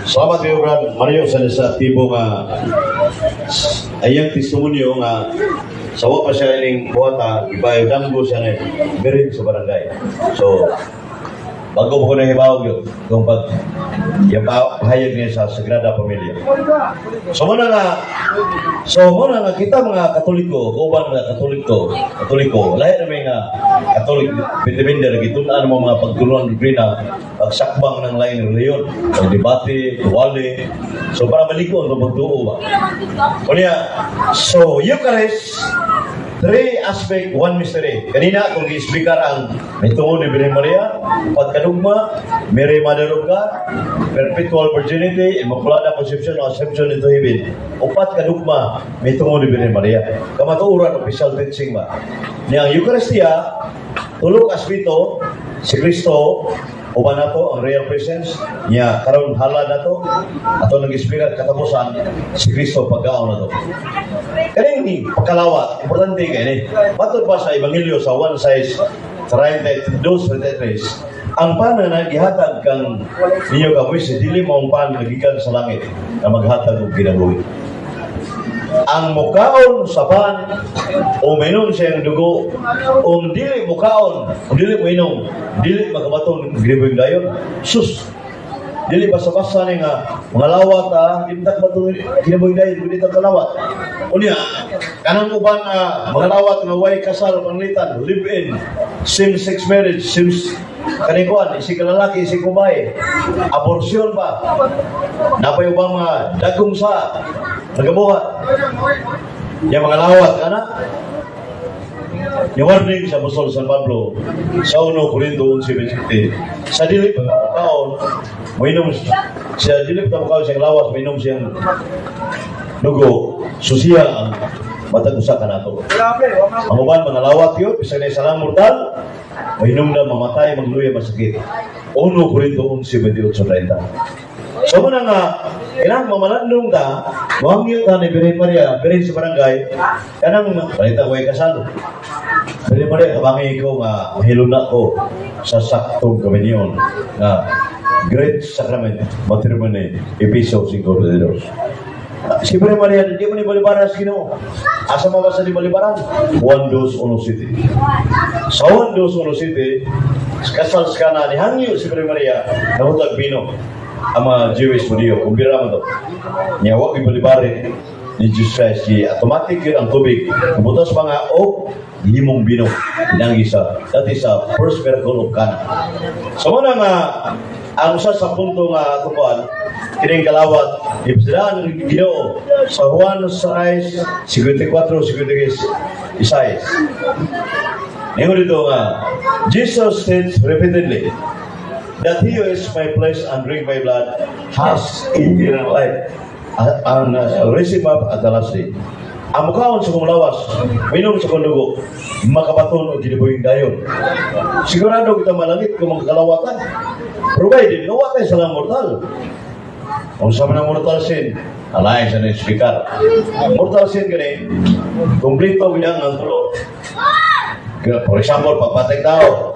Salamat kayo, Brad Mario, sa aktibo nga ayang testimonyo nga sawa pa siya ining buhata, ibayo danggo siya na birin sa barangay. So, bago mo ko na hibaw yun, kung pag yung pahayag niya sa Sagrada Familia. So muna nga kita mga Katoliko, kauban mga Katoliko, Katoliko, lahi na may nga Katolik Pitibinder, gitun-an mo mga pagtulunan doktrina, pagsakbang ng laing reliyon, pagdebate, tuwali, so para maliko ang pagtuo ba. Unya, so Eucharist, three aspect, one mystery. Kanina, kung gi-speaker ang may tungod ni Birhen Maria, pagkanugma, Mary Mother of God, perpetual virginity, Immaculada Conception, Assumption into Heaven. Upat kadugma, may tungod ni Birhen Maria. Kamatuoran, official teaching ba? Niya ang Eucharistia, tulo ka aspeto, si Kristo, uban nato ang real presence niya karon, hala nato ato nang ispirat katapusan si Kristo pagkaon nato. Kaning ni pagkalawat, importante kay ni. Matod pa sa Ebanghelyo sa 1 6 32 33, ang pan na gihatag kang ninyo ka Moises dili mao ang pan nga gikan sa langit na maghatag og kinabuhi. Ang mukaon sa pan o minom siyang dugo, o dili mukaon o dili moinom, dili makabaton og kinabuhing dayon. Sus, dili basta-basta ni nga mga lawat ha, di ta baton kinabuhing dayon kung di ta kalawat. Unya kanang uban nga mga lawat nga way kasal panglitan, live in, same sex marriage, same kaning kuan, isig lalaki, isig babae, abortion pa, napay ubang mga dagkong sa nagabuhat. Yung mga lawat, kana. Yung warning sa Apostol San Pablo sa 1 Corinto 11:27, sa dili pa kaon, moinom siya, dili pa kaon siyang lawas, moinom siyang dugo, susiya ang matag usa kanato. Ang uban mga lawat yun, bisan na salang mortal, moinom na mamatay, magluya, masakit. 1 Corinto 11:28-30. So muna nga, kailangan mamalandong ta, mohangyo ta ni Birhen Maria, Birhen sa barangay, kanang balita ko ay kasal. Birhen Maria, kabangi ko nga mahiluna ko sa saktong komunyon nga Great Sacrament, Matrimony, Episo 5:22. Si Birhen Maria, di mo ni balibaran sa Ginoo. Asa mo ba sa di balibaran? Juan 2, 1 City. Sa Juan 2, 1 City, kasal sa kana ni hangyo si Birhen Maria, nahutag bino ang mga Jewish Hudiyo. Kung bira mo to. Niya, wag ibalibari ni Jesus Christ. Di automatic yun ang tubig. Kubutas mga o himong bino. Pinanggi sa, that is a first miracle of Cana. So muna nga, ang usa sa punto nga tukuan, kining kalawat, ipsidaan ng Ginoo sa Juan 6, 54, 56. Ningon dito nga, Jesus states repeatedly that he who eats my flesh and drink my blood has eternal life. And raise him up at the last day. Ang mukaon sa kong lawas, minom sa kong dugo, makabaton og kinabuhing dayon. Sigurado kita malangit kung magkalawatan. Provided, gawa tayo sa lang mortal. Kung sa mga mortal sin, alay sa ni speaker. Mortal sin gani, kumplito gina ang tulo. For example, pagpatay tao,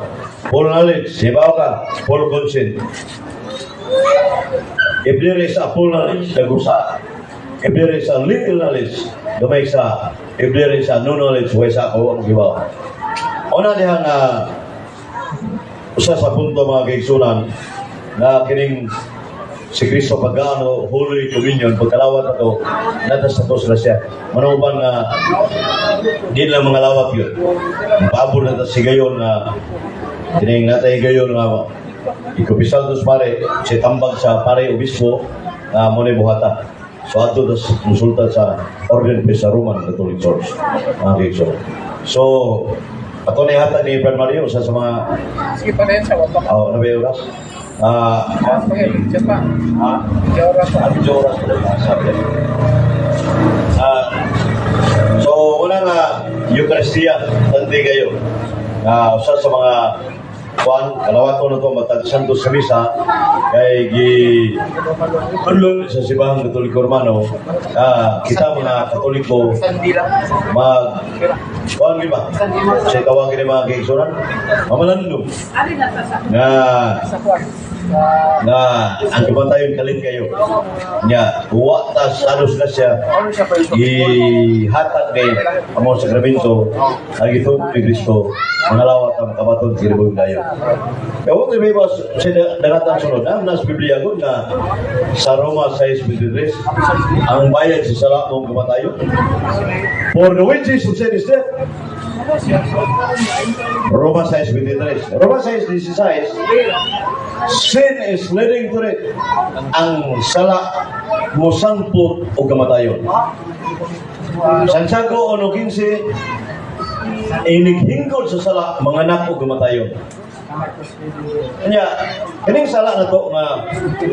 full knowledge, sibaw ka, full consent. If there is a full knowledge, nagusa. If there is a little knowledge, gamay sa. If there is a no knowledge, way sa ako ang gibaw. Una diha nga usa sa punto, mga kaigsunan, na kining si Kristo pagkaano Holy Communion, pagkalawat ato natas sa na siya manuban nga di lang mga lawat yun. Paabol na ta si gayon nga kining natay gayon nga ikupisal dos pare si tambag sa pare obispo nga mo ni buhata. So adto tas musulta sa Orden sa Roman Catholic Church, mga kaigsunan. So ato ni hatag ni Brad Mario usa sa mga Sige pa na yun sa wapak. Oh, na ba yung oras? Ah, Oras pa yun. Just pa. Ha? Medyo oras pa. Ah, medyo oras pa lang, sabi. Ah, so, una nga, Eucharistia, tandi kayo. Nga, usa sa mga kuan, kalawato na to, matag Santos sa Misa, kay gi tudlo sa Simbahang Katoliko Romano, kita mga Katoliko Sandila. Mag kuan di ba? Sa tawag ni mga kaigsunan, mamalandong nga Sa kwan. Nga ang kamatayon kalit kayo. Nya, wa ta sa na siya ihatag kay amo sakramento ang gitubo ni Kristo, mga lawat ang makabaton kinabuhing dayon. Kaya huwag tayo ba sa dangatan sunod na nasa Biblia ko na sa Roma 6:23, ang bayad sa sala mong kamatayon. For the wages of sin is death. Roma 6:23. Roma 6:16, sin is leading to it. Ang sala mosangpot og kamatayon. Santiago 1:15, inighingkol sa sala manganak og kamatayon. Kanya, kining sala na to nga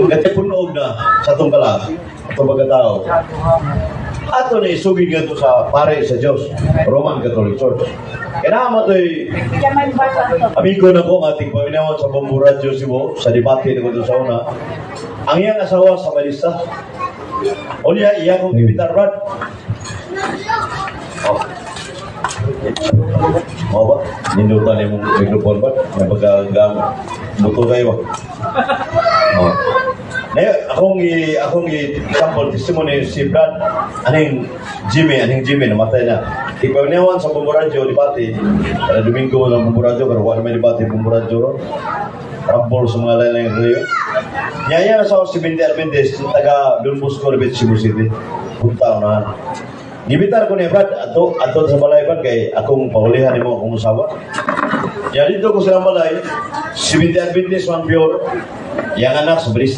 gatipunog na sa atong kalag, atong pagkatao. Ato na isugid ngadto sa pare sa Diyos, Roman Catholic Church. Kaya naman to'y amigo na ko ang ating paminawan sa Bombo Radyo Cebu, sa debate na ko doon sa una. Ang iyang asawa sa Balista. Unya, iya kong ibitar, Brad. Oh. Mao ba? Nindutan yung microphone ba? May pagkagam. Buto kayo ba? Oh. Ngayon, akong i sample testimony si Brad, aning Jimmy, namatay na. Ipawinawan sa Bombo Radyo, debate, kada Domingo ng Bombo Radyo, pero wala may debate Bombo Radyo ron. Rambol sa mga lain-lain reliyon. Nyaya na sa Seventh Adventist, taga Don Bosco, Rebet, Cebu City. Punta na. Gibitar ko niya, Brad, ato, ato sa balay, Brad, kay akong pahulihan nimo akong usawa. Ya dito ko silang balay, Seventh Adventist, one pure, yang anak sa Brista.